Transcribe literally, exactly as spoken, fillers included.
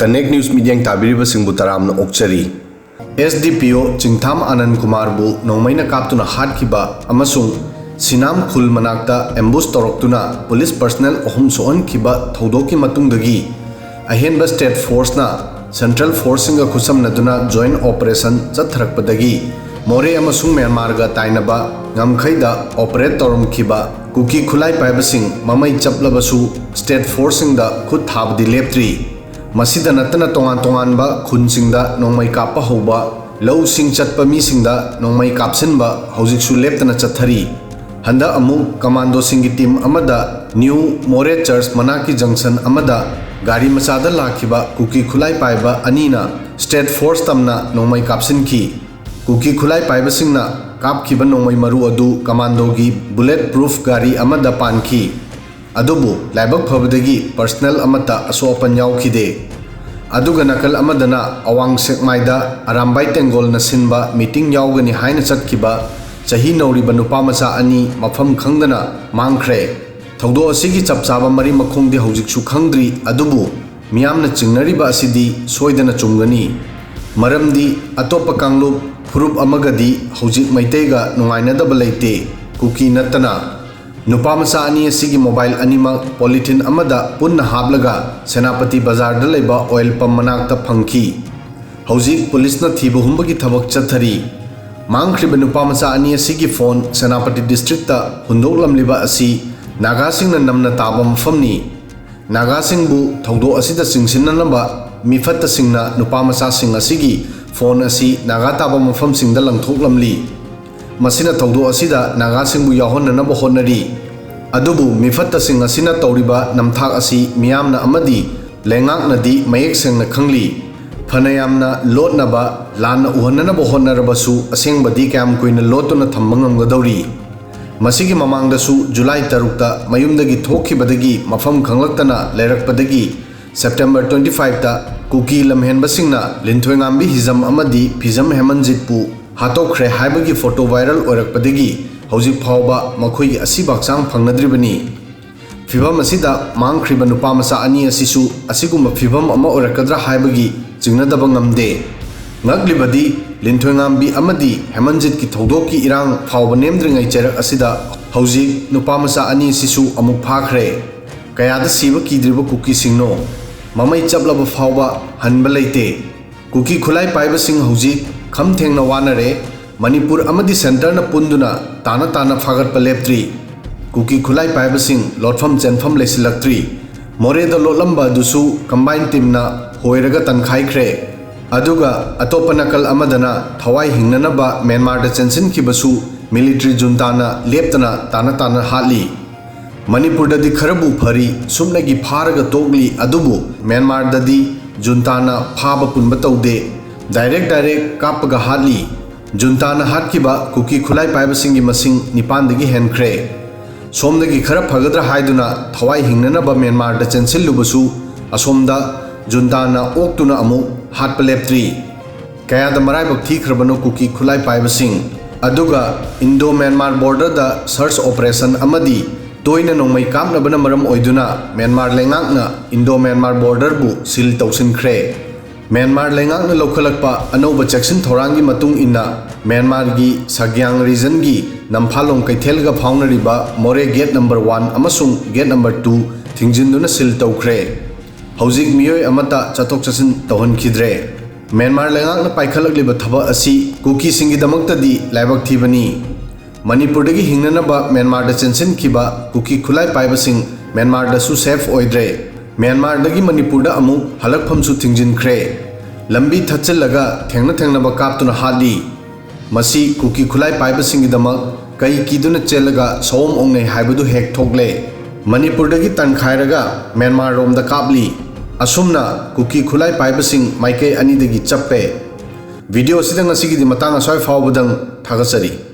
Connect News ꯃꯤꯠꯌꯦꯡ ꯇꯥꯕꯤꯔꯤꯕꯁꯤꯡꯕꯨ ꯇꯔꯥꯝꯅ ꯑꯣꯛꯆꯔꯤ꯫ S D ꯄꯤ ꯑꯣ ꯆꯤꯡꯊꯥꯝ ꯑꯥꯅꯟ ꯀꯨꯃꯥꯔꯕꯨ ꯅꯣꯡꯃꯩꯅ ꯀꯥꯞꯇꯨꯅ ꯍꯥꯠꯈꯤꯕ ꯑꯃꯁꯨꯡ ꯁꯤꯅꯥꯝ ꯈꯨꯜ ꯃꯅꯥꯛꯇ ambush ꯇꯧꯔꯛꯇꯨꯅ ꯄꯨꯂꯤꯁ ꯄꯔꯁꯅꯦꯜ ꯑꯍꯨꯝ ꯁꯣꯛꯍꯟꯈꯤꯕ ꯊꯧꯗꯣꯛꯀꯤ ꯃꯇꯨꯡꯗꯒꯤ ꯑꯍꯦꯟꯕ ꯁ꯭ꯇꯦꯠ ꯐꯣꯔꯁꯅ ꯁꯦꯟꯇ꯭ꯔꯦꯜ ꯐꯣꯔꯁꯁꯤꯡꯒ ꯈꯨꯠꯁꯝꯅꯗꯨꯅ ꯖꯣꯏꯟꯠ ꯑꯣꯄꯔꯦꯁꯟ ꯆꯠꯊꯔꯛꯄꯗꯒꯤ ꯃꯣꯔꯦ ꯑꯃꯁꯨꯡ ꯃ꯭ꯌꯥꯟꯃꯥꯔꯒ ꯇꯥꯏꯅꯕ ꯉꯝꯈꯩꯗ ꯑꯣꯄꯔꯦꯠ ꯇꯧꯔꯝꯈꯤꯕ ꯀꯨꯀꯤ ꯈꯨꯠꯂꯥꯏ ꯄꯥꯏꯕꯁꯤꯡ ꯃꯃꯩ ꯆꯞꯂꯕꯁꯨ ꯁ꯭ꯇꯦꯠ ꯐꯣꯔꯁꯁꯤꯡꯗ ꯈꯨꯠ ꯊꯥꯕꯗꯤ ꯂꯦꯞꯇ꯭ꯔꯤ꯫ ꯃꯁꯤꯗ ꯅꯠꯇꯅ ꯇꯣꯉꯥꯟ ꯇꯣꯉꯥꯟꯕ ꯈꯨꯟꯁꯤꯡꯗ ꯅꯣꯡꯃꯩ ꯀꯥꯞꯄ ꯍꯧꯕ, ꯂꯧꯁꯤꯡ ꯆꯠꯄ ꯃꯤꯁꯤꯡꯗ ꯅꯣꯡꯃꯩ ꯀꯥꯞꯁꯤꯟꯕ ꯍꯧꯖꯤꯛꯁꯨ ꯂꯦꯞꯇꯅ ꯆꯠꯊꯔꯤ꯫ ꯍꯟꯗꯛ ꯑꯃꯨꯛ ꯀꯃꯥꯟꯗꯣꯁꯤꯡꯒꯤ ꯇꯤꯝ ꯑꯃꯗ ꯅ꯭ꯌꯨ ꯃꯣꯔꯦ ꯆꯔꯆ ꯃꯅꯥꯛꯀꯤ ꯖꯪꯁꯟ ꯑꯃꯗ ꯒꯥꯔꯤ ꯃꯆꯥꯗ ꯂꯥꯛꯈꯤꯕ ꯀꯨꯀꯤ ꯈꯨꯠꯂꯥꯏ ꯄꯥꯏꯕ ꯑꯅꯤꯅ ꯁ꯭ꯇꯦꯠ ꯐꯣꯔꯁ ꯇꯝꯅ ꯅꯣꯡꯃꯩ ꯀꯥꯞꯁꯤꯟꯈꯤ꯫ ꯀꯨꯀꯤ ꯈꯨꯠꯂꯥꯏ ꯄꯥꯏꯕꯁꯤꯡꯅ ꯀꯥꯞꯈꯤꯕ ꯅꯣꯡꯃꯩ ꯃꯔꯨ ꯑꯗꯨ ꯀꯃꯥꯟꯗꯣꯒꯤ ꯕꯨꯂꯦꯠ ꯄ꯭ꯔꯨꯐ ꯒꯥꯔꯤ ꯑꯃꯗ ꯄꯥꯟꯈꯤ꯫ ꯑꯗꯨꯕꯨ ꯂꯥꯏꯕꯛ ꯐꯕꯗꯒꯤ ꯄꯔꯁꯅꯦꯜ ꯑꯃꯠꯇ ꯑꯁꯣꯛ ꯑꯄꯟ ꯌꯥꯎꯈꯤꯗꯦ꯫ ꯑꯗꯨꯒ ꯅꯥꯀꯜ ꯑꯃꯗꯅ ꯑꯋꯥꯡ ꯁꯦꯛꯃꯥꯏꯗ ꯑꯔꯥꯝꯕꯥꯏ ꯇꯦꯡꯒꯣꯜꯅ ꯁꯤꯟꯕ ꯃꯤꯇꯤꯡ ꯌꯥꯎꯒꯅꯤ ꯍꯥꯏꯅ ꯆꯠꯈꯤꯕ ꯆꯍꯤ ꯅꯧꯔꯤꯕ ꯅꯨꯄꯥ ꯃꯆꯥ ꯑꯅꯤ ꯃꯐꯝ ꯈꯪꯗꯅ ꯃꯥꯡꯈ꯭ꯔꯦ꯫ ꯊꯧꯗꯣꯛ ꯑꯁꯤꯒꯤ ꯆꯞ ꯆꯥꯕ ꯃꯔꯤ ꯃꯈꯣꯡꯗꯤ ꯍꯧꯖꯤꯛꯁꯨ ꯈꯪꯗ꯭ꯔꯤ, ꯑꯗꯨꯕꯨ ꯃꯤꯌꯥꯝꯅ ꯆꯤꯡꯅꯔꯤꯕ ꯑꯁꯤꯗꯤ ꯁꯣꯏꯗꯅ ꯆꯨꯝꯒꯅꯤ꯫ ꯃꯔꯝꯗꯤ ꯑꯇꯣꯞꯄ ꯀꯥꯡꯂꯨꯞ ꯐꯨꯔꯨꯞ ꯑꯃꯒꯗꯤ ꯍꯧꯖꯤꯛ ꯃꯩꯇꯩꯒ ꯅꯨꯡꯉꯥꯏꯅꯗꯕ ꯂꯩꯇꯦ, ꯀꯨꯀꯤ ꯅꯠꯇꯅ꯫ ꯅꯨꯄꯥ ꯃꯆꯥ ꯑꯅꯤ ꯑꯁꯤꯒꯤ ꯃꯣꯕꯥꯏꯜ ꯑꯅꯤꯃꯛ ꯄꯣꯂꯤꯊꯤꯟ ꯑꯃꯗ ꯄꯨꯟꯅ ꯍꯥꯞꯂꯒ ꯁꯦꯅꯥꯄꯇꯤ ꯕꯖꯥꯔꯗ ꯂꯩꯕ ꯑꯣꯏꯜ ꯄꯝ ꯃꯅꯥꯛꯇ ꯐꯪꯈꯤ꯫ ꯍꯧꯖꯤꯛ ꯄꯨꯂꯤꯁꯅ ꯊꯤꯕ ꯍꯨꯝꯕꯒꯤ ꯊꯕꯛ ꯆꯠꯊꯔꯤ꯫ ꯃꯥꯡꯈ꯭ꯔꯤꯕ ꯅꯨꯄꯥ ꯃꯆꯥ ꯑꯅꯤ ꯑꯁꯤꯒꯤ ꯐꯣꯟ ꯁꯦꯅꯥꯄꯇꯤ ꯗꯤꯁꯇ꯭ꯔꯤꯛꯇ ꯍꯨꯟꯗꯣꯛꯂꯝꯂꯤꯕ ꯑꯁꯤ ꯅꯥꯒꯥꯁꯤꯡꯅ ꯅꯝꯅ ꯇꯥꯕ ꯃꯐꯝꯅꯤ꯫ ꯅꯥꯒꯥꯁꯤꯡꯕꯨ ꯊꯧꯗꯣꯛ ꯑꯁꯤꯗ ꯆꯤꯡꯁꯤꯟꯅꯅꯕ ꯃꯤꯐꯠꯇꯁꯤꯡꯅ ꯅꯨꯄꯥ ꯃꯆꯥꯁꯤꯡ ꯑꯁꯤꯒꯤ ꯐꯣꯟ ꯑꯁꯤ ꯅꯥꯒꯥ ꯇꯥꯕ ꯃꯐꯝꯁꯤꯡꯗ ꯂꯪꯊꯣꯛꯂꯝꯂꯤ꯫ ꯃꯁꯤꯅ ꯊꯧꯗꯣꯛ ꯑꯁꯤꯗ ꯅꯥꯒꯥꯁꯤꯡꯕꯨ ꯌꯥꯎꯍꯟꯅꯅꯕ ꯍꯣꯠꯅꯔꯤ꯫ ꯑꯗꯨꯕꯨ ꯃꯤꯐꯠꯇꯁꯤꯡ ꯑꯁꯤꯅ ꯇꯧꯔꯤꯕ ꯅꯝꯊꯥꯛ ꯑꯁꯤ ꯃꯤꯌꯥꯝꯅ ꯑꯃꯗꯤ ꯂꯩꯉꯥꯛꯅꯗꯤ ꯃꯌꯦꯛ ꯁꯦꯡꯅ ꯈꯪꯂꯤ꯫ ꯐꯅ ꯌꯥꯝꯅ ꯂꯣꯠꯅꯕ, ꯂꯥꯟꯅ ꯎꯍꯟꯅꯅꯕ ꯍꯣꯠꯅꯔꯕꯁꯨ ꯑꯁꯦꯡꯕꯗꯤ ꯀꯌꯥꯝ ꯀꯨꯏꯅ ꯂꯣꯠꯇꯨꯅ ꯊꯝꯕ ꯉꯝꯒꯗꯧꯔꯤ? ꯃꯁꯤꯒꯤ ꯃꯃꯥꯡꯗꯁꯨ ꯖꯨꯂꯥꯏ ꯇꯔꯨꯛꯇ ꯃꯌꯨꯝꯗꯒꯤ ꯊꯣꯛꯈꯤꯕꯗꯒꯤ ꯃꯐꯝ ꯈꯪꯂꯛꯇꯅ ꯂꯩꯔꯛꯄꯗꯒꯤ ꯁꯦꯞꯇꯦꯝꯕꯔ twenty fiveꯇ ꯀꯨꯀꯤ ꯂꯝꯍꯦꯟꯕꯁꯤꯡꯅ ꯂꯤꯟꯊꯣꯏꯉꯥꯝꯕꯤ ꯍꯤꯖꯝ ꯑꯃꯗꯤ ꯐꯤꯖꯝ ꯍꯦꯃꯟꯖꯤꯠꯄꯨ ꯍꯥꯠꯇꯣꯛꯈ꯭ꯔꯦ ꯍꯥꯏꯕꯒꯤ ꯐꯣꯇꯣ ꯚꯥꯏꯔꯦꯜ ꯑꯣꯏꯔꯛꯄꯗꯒꯤ ꯍꯧꯖꯤꯛ ꯐꯥꯎꯕ ꯃꯈꯣꯏꯒꯤ ꯑꯁꯤꯕ ꯍꯛꯆꯥꯡ ꯐꯪꯅꯗ꯭ꯔꯤꯕꯅꯤ꯫ ꯐꯤꯚꯝ ꯑꯁꯤꯗ ꯃꯥꯡꯈ꯭ꯔꯤꯕ ꯅꯨꯄꯥ ꯃꯆꯥ ꯑꯅꯤ ꯑꯁꯤꯁꯨ ꯑꯁꯤꯒꯨꯝꯕ ꯐꯤꯚꯝ ꯑꯃ ꯑꯣꯏꯔꯛꯀꯗ꯭ꯔꯥ ꯍꯥꯏꯕꯒꯤ ꯆꯤꯡꯅꯗꯕ ꯉꯝꯗꯦ꯫ ꯉꯛꯂꯤꯕꯗꯤ ꯂꯤꯟꯊꯣꯏꯉꯥꯝꯕꯤ ꯑꯃꯗꯤ ꯍꯦꯃꯟꯖꯤꯠꯀꯤ ꯊꯧꯗꯣꯛꯀꯤ ꯏꯔꯥꯡ ꯐꯥꯎꯕ ꯅꯦꯝꯗ꯭ꯔꯤꯉꯩ ꯆꯩꯔꯛ ꯑꯁꯤꯗ ꯍꯧꯖꯤꯛ ꯅꯨꯄꯥ ꯃꯆꯥ ꯑꯅꯤ ꯑꯁꯤꯁꯨ ꯑꯃꯨꯛ ꯐꯥꯈ꯭ꯔꯦ꯫ ꯀꯌꯥꯗ ꯁꯤꯕ ꯀꯤꯗ꯭ꯔꯤꯕ ꯀꯨꯀꯤꯁꯤꯡꯅꯣ? ꯃꯃꯩ ꯆꯞꯂꯕ ꯐꯥꯎꯕ ꯍꯟꯕ ꯂꯩꯇꯦ꯫ ꯀꯨꯀꯤ ꯈꯨꯠꯂꯥꯏ ꯄꯥꯏꯕꯁꯤꯡ ꯍꯧꯖꯤꯛ ꯈꯝ ꯊꯦꯡꯅ ꯋꯥꯅꯔꯦ꯫ ꯃꯅꯤꯄꯨꯔ ꯑꯃꯗꯤ ꯁꯦꯟꯇꯔꯅ ꯄꯨꯟꯗꯨꯅ ꯇꯥꯅ ꯇꯥꯅ ꯐꯥꯒꯠꯄ ꯂꯦꯞꯇ꯭ꯔꯤ꯫ ꯀꯨꯀꯤ ꯈꯨꯠꯂꯥꯏ ꯄꯥꯏꯕꯁꯤꯡ ꯂꯣꯠꯐꯝ ꯆꯦꯟꯐꯝ ꯂꯩꯁꯤꯜꯂꯛꯇ꯭ꯔꯤ꯫ ꯃꯣꯔꯦꯗ ꯂꯣꯠꯂꯝꯕ ꯑꯗꯨꯁꯨ ꯀꯝꯕꯥꯏꯟ ꯇꯤꯝꯅ ꯍꯣꯏꯔꯒ ꯇꯟꯈꯥꯏꯈ꯭ꯔꯦ꯫ ꯑꯗꯨꯒ ꯑꯇꯣꯞꯄ ꯅꯥꯀꯜ ꯑꯃꯗꯅ ꯊꯋꯥꯏ ꯍꯤꯡꯅꯅꯕ ꯃ꯭ꯌꯥꯟꯃꯥꯔꯗ ꯆꯦꯟꯁꯤꯟꯈꯤꯕꯁꯨ ꯃꯤꯂꯤꯇ꯭ꯔꯤ ꯖꯨꯟꯇꯥꯅ ꯂꯦꯞꯇꯅ ꯇꯥꯅ ꯇꯥꯅ ꯍꯥꯠꯂꯤ꯫ ꯃꯅꯤꯄꯨꯔꯗꯗꯤ ꯈꯔꯕꯨ ꯐꯔꯤ, ꯁꯨꯞꯅꯒꯤ ꯐꯥꯔꯒ ꯇꯣꯛꯂꯤ, ꯑꯗꯨꯕꯨ ꯃ꯭ꯌꯥꯟꯃꯥꯔꯗꯗꯤ ꯖꯨꯟꯇꯥꯅ ꯐꯥꯕ ꯄꯨꯟꯕ ꯇꯧꯗꯦ, ꯗꯥꯏꯔꯦꯛ ꯗꯥꯏꯔꯦꯛ ꯀꯥꯞꯄꯒ ꯍꯥꯠꯂꯤ꯫ ꯖꯨꯟꯇꯥꯅ ꯍꯥꯠꯈꯤꯕ ꯀꯨꯀꯤ ꯈꯨꯠꯂꯥꯏ ꯄꯥꯏꯕꯁꯤꯡꯒꯤ ꯃꯁꯤꯡ ꯅꯤꯄꯥꯟꯗꯒꯤ ꯍꯦꯟꯈ꯭ꯔꯦ꯫ ꯁꯣꯝꯗꯒꯤ ꯈꯔ ꯐꯒꯗ꯭ꯔꯥ ꯍꯥꯏꯗꯨꯅ ꯊꯋꯥꯏ ꯍꯤꯡꯅꯅꯕ ꯃ꯭ꯌꯥꯟꯃꯥꯔꯗ ꯆꯦꯟꯁꯤꯜꯂꯨꯕꯁꯨ ꯑꯁꯣꯝꯗ ꯖꯨꯟꯇꯥꯅ ꯑꯣꯛꯇꯨꯅ ꯑꯃꯨꯛ ꯍꯥꯠꯄ ꯂꯦꯞꯇ꯭ꯔꯤ꯫ ꯀꯌꯥꯗ ꯃꯔꯥꯏꯕꯛ ꯊꯤꯈ꯭ꯔꯕꯅꯣ ꯀꯨꯀꯤ ꯈꯨꯠꯂꯥꯏ ꯄꯥꯏꯕꯁꯤꯡ꯫ ꯑꯗꯨꯒ ꯏꯟꯗꯣ ꯃ꯭ꯌꯥꯟꯃꯥꯔ ꯕꯣꯔꯗꯔꯗ ꯁꯔꯆ ꯑꯣꯄꯔꯦꯁꯟ ꯑꯃꯗꯤ ꯇꯣꯏꯅ ꯅꯣꯡꯃꯩ ꯀꯥꯞꯅꯕꯅ ꯃꯔꯝ ꯑꯣꯏꯗꯨꯅ ꯃ꯭ꯌꯥꯟꯃꯥꯔ ꯂꯩꯉꯥꯛꯅ ꯏꯟꯗꯣ ꯃ꯭ꯌꯥꯟꯃꯥꯔ ꯕꯣꯔꯗꯔꯕꯨ ꯁꯤꯜ ꯇꯧꯁꯤꯟꯈ꯭ꯔꯦ꯫ ꯃ꯭ꯌꯥꯟꯃꯥꯔ ꯂꯩꯉꯥꯛꯅ ꯂꯧꯈꯠꯂꯛꯄ ꯑꯅꯧꯕ ꯆꯦꯛꯁꯤꯟ ꯊꯧꯔꯥꯡꯒꯤ ꯃꯇꯨꯡ ꯏꯟꯅ ꯃ꯭ꯌꯥꯟꯃꯥꯔꯒꯤ ꯁꯒ꯭ꯌꯥꯡ ꯔꯤꯖꯟꯒꯤ ꯅꯝꯐꯥꯂꯣꯡ ꯀꯩꯊꯦꯜꯒ ꯐꯥꯎꯅꯔꯤꯕ ꯃꯣꯔꯦ ꯒꯦꯠ ꯅꯝꯕꯔ ꯋꯥꯟ ꯑꯃꯁꯨꯡ ꯒꯦꯠ ꯅꯝꯕꯔ ꯇꯨ ꯊꯤꯡꯖꯤꯟꯗꯨꯅ ꯁꯤꯜ ꯇꯧꯈ꯭ꯔꯦ꯫ ꯍꯧꯖꯤꯛ ꯃꯤꯑꯣꯏ ꯑꯃꯠꯇ ꯆꯠꯊꯣꯛ ꯆꯠꯁꯤꯟ ꯇꯧꯍꯟꯈꯤꯗ꯭ꯔꯦ꯫ ꯃ꯭ꯌꯥꯟꯃꯥꯔ ꯂꯩꯉꯥꯛꯅ ꯄꯥꯏꯈꯠꯂꯛꯂꯤꯕ ꯊꯕꯛ ꯑꯁꯤ ꯀꯨꯀꯤꯁꯤꯡꯒꯤꯗꯃꯛꯇꯗꯤ ꯂꯥꯏꯕꯛ ꯊꯤꯕꯅꯤ꯫ ꯃꯅꯤꯄꯨꯔꯗꯒꯤ ꯍꯤꯡꯅꯅꯕ ꯃ꯭ꯌꯥꯟꯃꯥꯔꯗ ꯆꯦꯟꯁꯤꯟꯈꯤꯕ ꯀꯨꯀꯤ ꯈꯨꯠꯂꯥꯏ ꯄꯥꯏꯕꯁꯤꯡ ꯃ꯭ꯌꯥꯟꯃꯥꯔꯗꯁꯨ ꯁꯦꯐ ꯑꯣꯏꯗ꯭ꯔꯦ꯫ ꯃ꯭ꯌꯥꯟꯃꯥꯔꯗꯒꯤ ꯃꯅꯤꯄꯨꯔꯗ ꯑꯃꯨꯛ ꯍꯜꯂꯛꯐꯝꯁꯨ ꯊꯤꯡꯖꯤꯟꯈ꯭ꯔꯦ꯫ ꯂꯝꯕꯤ ꯊꯠꯆꯤꯜꯂꯒ ꯊꯦꯡꯅ ꯊꯦꯡꯅꯕ ꯀꯥꯞꯇꯨꯅ ꯍꯥꯠꯂꯤ꯫ ꯃꯁꯤ ꯀꯨꯀꯤ ꯈꯨꯠꯂꯥꯏ ꯄꯥꯏꯕꯁꯤꯡꯒꯤꯗꯃꯛ ꯀꯩ ꯀꯤꯗꯨꯅ ꯆꯦꯜꯂꯒ ꯁꯑꯣꯝ ꯑꯣꯛꯅꯩ ꯍꯥꯏꯕꯗꯨ ꯍꯦꯛ ꯊꯣꯛꯂꯦ꯫ ꯃꯅꯤꯄꯨꯔꯗꯒꯤ ꯇꯟꯈꯥꯏꯔꯒ ꯃ꯭ꯌꯥꯟꯃꯥꯔ ꯔꯣꯝꯗ ꯀꯥꯞꯂꯤ꯫ ꯑꯁꯨꯝꯅ ꯀꯨꯀꯤ ꯈꯨꯠꯂꯥꯏ ꯄꯥꯏꯕꯁꯤꯡ ꯃꯥꯏꯀꯩ ꯑꯅꯤꯗꯒꯤ ꯆꯞꯄꯦ꯫ ꯚꯤꯗꯤꯑꯣ ꯑꯁꯤꯗ ꯉꯁꯤꯒꯤꯗꯤ ꯃꯇꯥꯡ ꯑꯁ꯭ꯋꯥꯏ ꯐꯥꯎꯕꯗꯪ꯫ ꯊꯥꯒꯠꯆꯔꯤ꯫